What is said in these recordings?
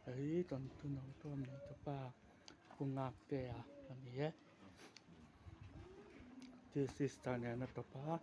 Hei thawnthu no chuan nei tawp a pu Ngaktea a ni e chu sister nen a tawp a.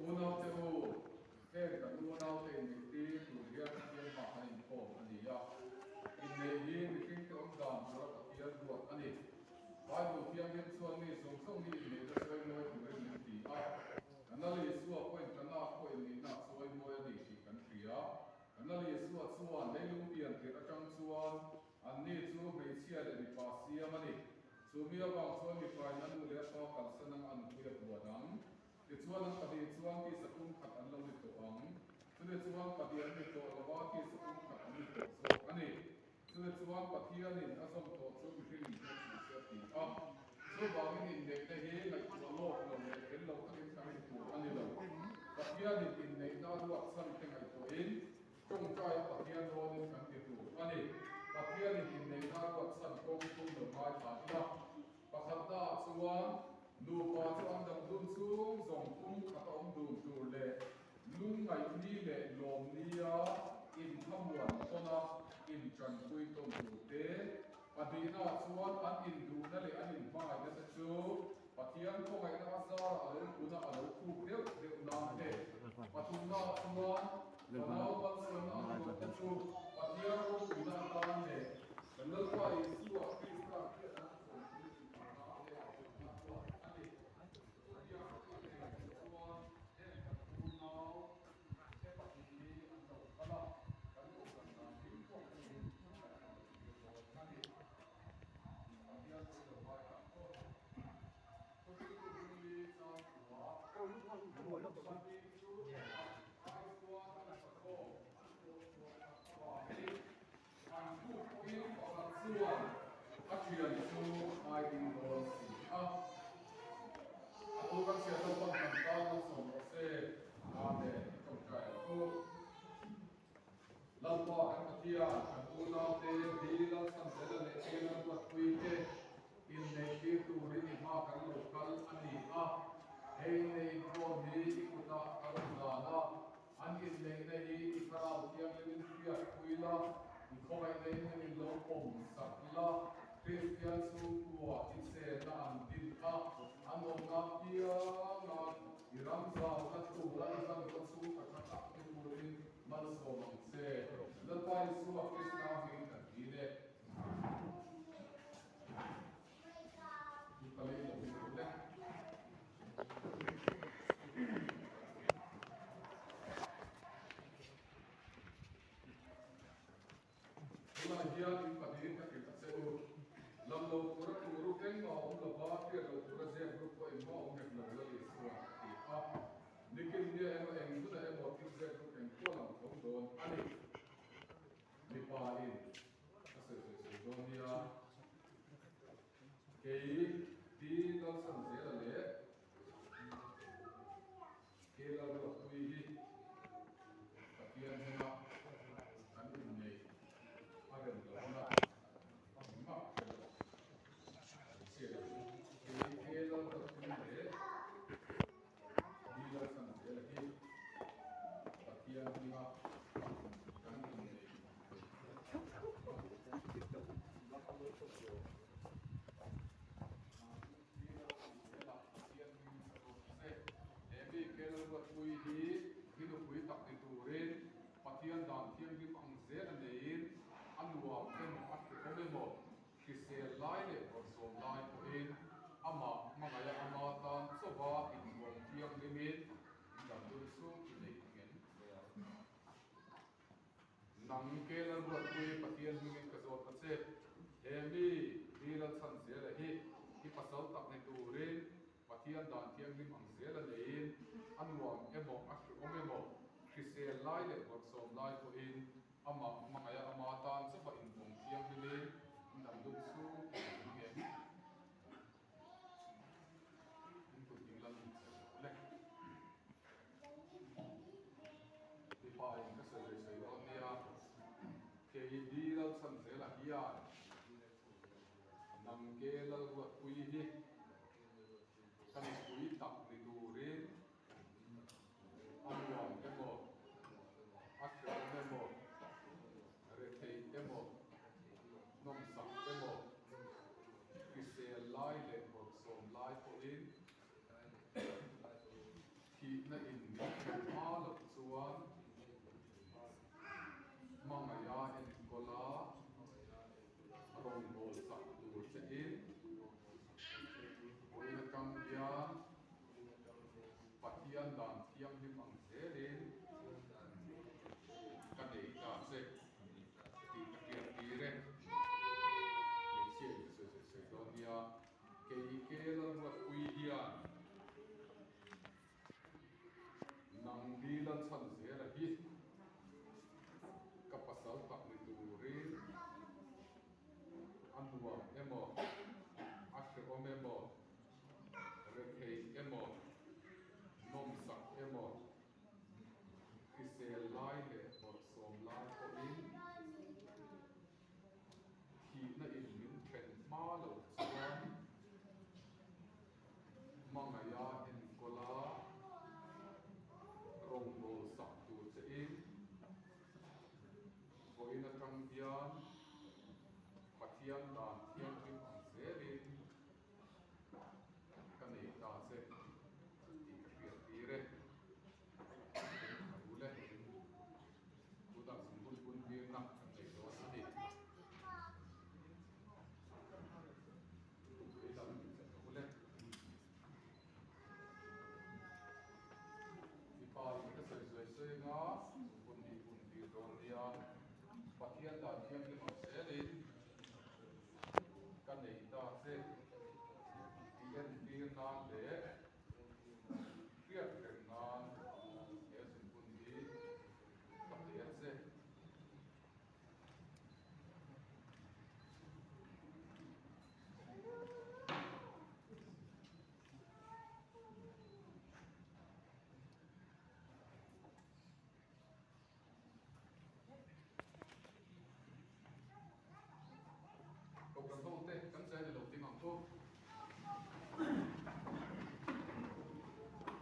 Unaute u, heng kan unaute inneihtir tur hian Pathian hmah kan inkhawm a ni a. Inneih hi mihringte awm dan tura Pathian ruat a ni. Bible Thianghlim chuan mi zawng zawng hi inneihna sawi mawi turin min ti a. Kan Lal Isua pawhin Kana pawh inneihna a sawi mawi a ni tih kan hria. Kan Lal Isua chuan leilung pian tirh atang chuan anni chu hmeichhia leh mipa siam a ni. Chu mi avang chuan mipain a nu leh a pa kalsan anga a nupui a buan ang. Tichuan an pahnih chuan tisa pum khat an lo ni tawh ang. Chule chuan pahnih an ni tawh lo a, tisa pum khat an ni tawh zawk a ni. Chule chuan Pathianin a zawm tawh chu mihring in hriat suh se a ti a. Chuvangin inneihna hi ngaihtuah lawk lo leh fel lo takin kan ti tur a ni lo. Pathianin inneihna a ruat chhan te ngaihtuahin tawngtaia Pathian rawnin kan ti tur a ni. Pathianin inneihna a ruat chhan kawng thum lo ngaithla ila. Pakhatna ah chuan nupa chu an dam dun chung zawng pum khat a awm dun tur leh lungngaihni leh lawmnia inthamuan tawna intanpui tawn tur te. Pahnihna ah chuan an induhna leh an inhmangaihna te chu Pathian khawngaihna a zarah a lo puna a lo thuk deuh deuh nan te. Pathumna ah chuan fanau malsawmna an dawn te chu Pathian ropuina atan leh kan Lalpa Isua Krista hriatna a sawmpui tih tur nan te a ruat a ni. Chutiang a nih theih chuan heng kan unau te pahnih hi an lo kal a, kan kohhran dan hlim pawh hi kan han tir dawn a ni. Pathian chu lo ngai tak tawh a. Khawchhungtu Bungli chang khua pahnih chu ai chuan an tha khawm an pawh chhuah tak avangin an tluk pawhin pakhat chuan a thian chu ai ding dawn si a. A thu kan chhiat naupang kan tan an sawm rawh se. Amen. I tawngtai ang u. Lalpa kan Pathian, kan unaute hi Lalchhanzela leh Ela Ruatpuite inneihtir turin i hma kan lo kal a ni a. He inneih inkhawm hi i kutah ka rawn dan a, an inneihna hi i Thlarau Thianghlimin hriatpui la, i khawngaihna in min lo pawm sak la, Kristian chhungkua i chenna an din a, an awmna pianga i ram zauna tura i hmanraw chhungkhat kha tak ni turin. Malsawm ang che. Lalpa Isua Krista hmingin kan dil e. Mipa lei lo ni lo le. Tunah hian in pahnihin ka hrilh a che u. Lam lo tura tur u engmah a awm lova, hriat loh tura zep ruk pawh engmah a awm hek lo Lal Isua a ti a. Nikin nia emaw eng hunah emaw thil zep ruk engpawh lang tho dawn a ni. Mipa in a sawi sawi sawi dawn nia. Kei Pi Lalsanzela leh Ke Lalruatpui hi Pathian hnena kan inneih a rem lohna engmah a hre lo. Chhiat kei Ke Lalruatpui leh Pi Lalsanzela hi Pathian hminga kan inneih He mi Kelruatpui hi i nupui tak ni turin Pathian dan thianghlim ang zel a neiin a nuam emaw a hrehawm emaw hrisel lai leh bawrhsawm lai pawhin amah hmangaih a ama tan chauha inbawm thianghlimin in dam dun chu i nei ang em? Nang ke Lalruatpui Pathian hmingin ka zawt a che. He mi hi Lalchhan zela hi i pasal tak ni turin Pathian dan thianghlim ang zela neiin a nuam emaw a hrehawm emaw hrisel lai leh bawrhsawm lai pawhin amah hmangaih a ama tan chauha inbawm thianghlimin in dang dun chhung i nei ang em? In kut ding lam in che rawh le. Mipa in ka sawi ve sawi dawn nia. Kei Di Lalchhanzela hian nang ke Lalruatpui hi ka nupui tak ni turin a nuam emaw, a hrehawm emaw, rethei emaw, nawmsak emaw, hrisel lai leh bawrhsawm lai pawhin Thihna in min then hma loh chuan hmangaih a enkawl a, rawngbâwl sak tur che in vawiin atang hian Pathian dan thianghlim ang zelin ka nei ta che tih ka hriat tir e. Hmeichhia in ka sawi sawi sawi dawn nia. Kei ke Lalruatpui hian nang ni Lalchhan zela hi ka pasal tak ni turin a nuam emaw, a hrehawm emaw, rethei emaw, nawmsak emaw, hrisel lai leh bawrhsawm lai pawhin Thihna in min then hma loh chuan hmangaih a enkawl a, rawngbâwl sak tur che in vawiin atang hian Pathian dan thianghlim ang zelin ka nei ta che tih ka hriat tir e. A ul e. Tunah zungbun bun tirna kan nei dawn a ni. Lei lam a ul e. Mipa in ka sawi zuai zuai anga zungbun hi bun tir dawn nia. Pathian dan thianghlim ang zelin ka nei ta che tih entir nan leh hriat reng nan he zungbun hi Ka pe a che. Kohhran ho te kan zai ni lo ding ang chu.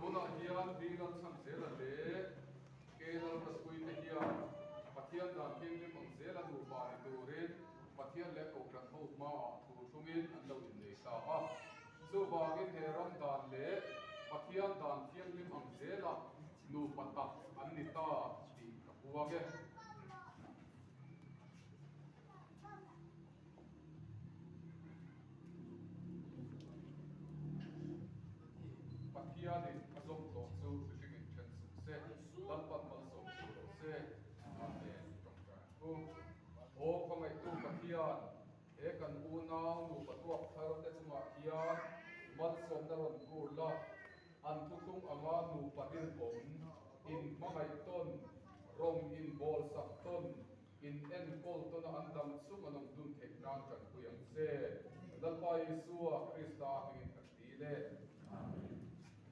Tunah hian Bill-a chhan zela leh K-Lal Raspui te hian Pathian dan thianghlim ang zela nupa ni turin Pathian leh Kohhran ho hmaah thu thlungin an lo innei ta a. Chuvangin he ram dan leh Pathian dan thianghlim ang zela nupa tak an ni ta tih ka huang. puang e. Pathianin a zawm tawh chu mihringin then suh se, Lalpan malsawm suh rawh se, Amen. Tawngtai ang u. Aw khawngaihtu Pathian, he kan unau nupa tuak thar te chungah hian malsawmna rawn vur la, an thuthlung anga nupa rinawm, inhmangaih tawn, rawng inbawlsak tawn, In enkawl tawna an dam chung an awm dun theih nan tanpui ang che. Lalpa Isua Krista hmingin kan dil e. Amen.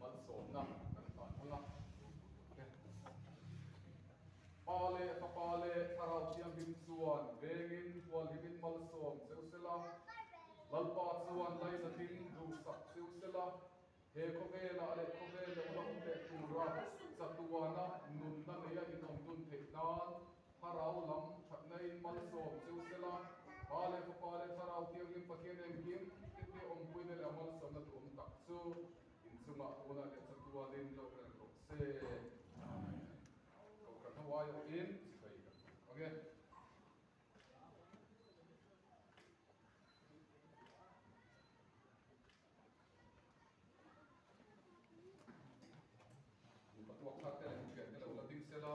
Malsawmna kan hlan ang a. Pa leh Fapa leh Thlarau Thianghlim chuan vengin hualhimin malsawm cheu sela, Lalpa chuan lainatin duhsak cheu sela, He khawvelah leh khawvel lo la awm leh tura chatuana nunna neia inawm dun theih nan Thlarau lam thatnain malsawm cheu sela, Pa leh Fapa leh Thlarau Thianghlim Pathian engkim tete awmpuina leh a malsawmna duhawm tak chu inchungah tunah leh chatuanin lo reng rawh se. Amen. Kohhran ho aiawhin chibai kan buk ang e. Nupa tuak thar te leh thian te lo la ding sela,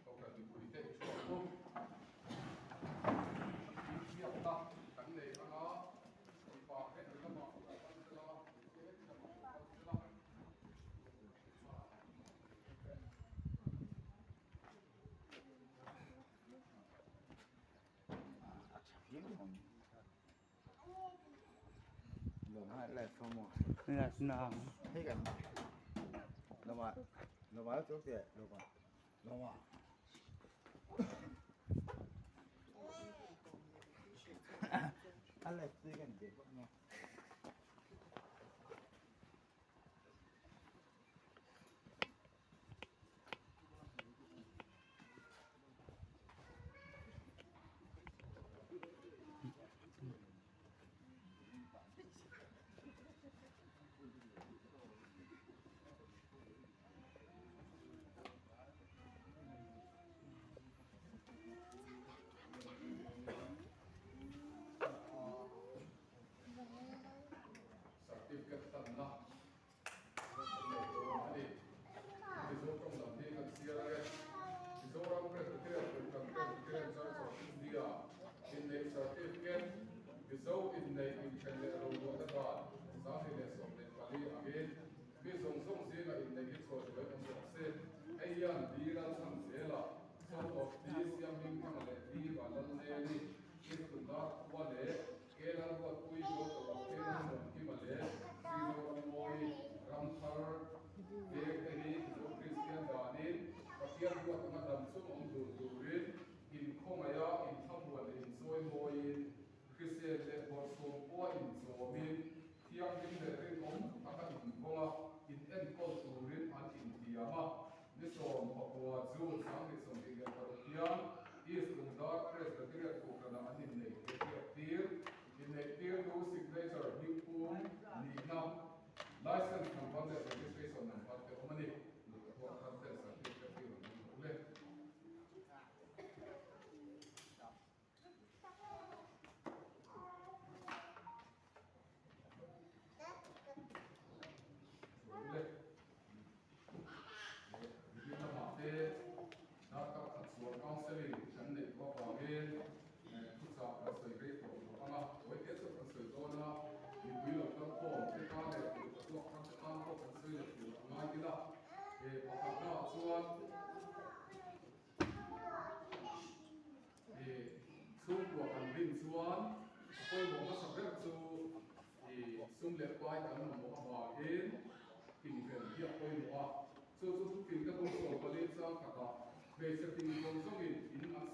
Kohhran mipui te i chhuak u. Inbiakna kan nei anga mipa heti lamah lo kal sela, hmeichhia heti lamah lo kal sela. Certificate hlanna kan nei dawn a ni. Mizo tawng lam hi kan chhiar ang e. Mizoram Presbyterian Kohhran Presbyterian Church of India inneih certificate Mizo inneih inthen leh roruahna dan 2014 angin mi zawng zawng zinga inneih hi chhuahhruai awm rawh se. Hei hian D Lalchhanzela, son of D Siamhmingthanga leh D Vanlalneli, Kristunar khua leh Keral Ruatpui Daughter of Keral Muankima leh Silo Rammawi Ramthar veng te hi Mizo Kristian danin Pathian ruat anga dam chung awm dun turin inkhawngaih a, inthlamuan leh inchawimawiin hrisel leh bawrhsawm pawha inchawmin thianghlim leh rinawm taka invawng a, inenkawl turin an intiam a. Ni 19 June 2026 hian East Lungdar Presbyterian Kohhranah an inneih theih biak tir. Inneih tirtu signature hmingpum nihna, license number leh registration number te awm a ni. Nupa tuak thar ten certificate hi rawn hmang rawh le. Chhungkua kan rin chuan a pawimawh hmasa ber chu sum leh pai kan mamawh avangin thingfen hi a pawimawh a. Chu chu thing ka bawm 14 chang khatah hmeichhe thing zawng zawngin in an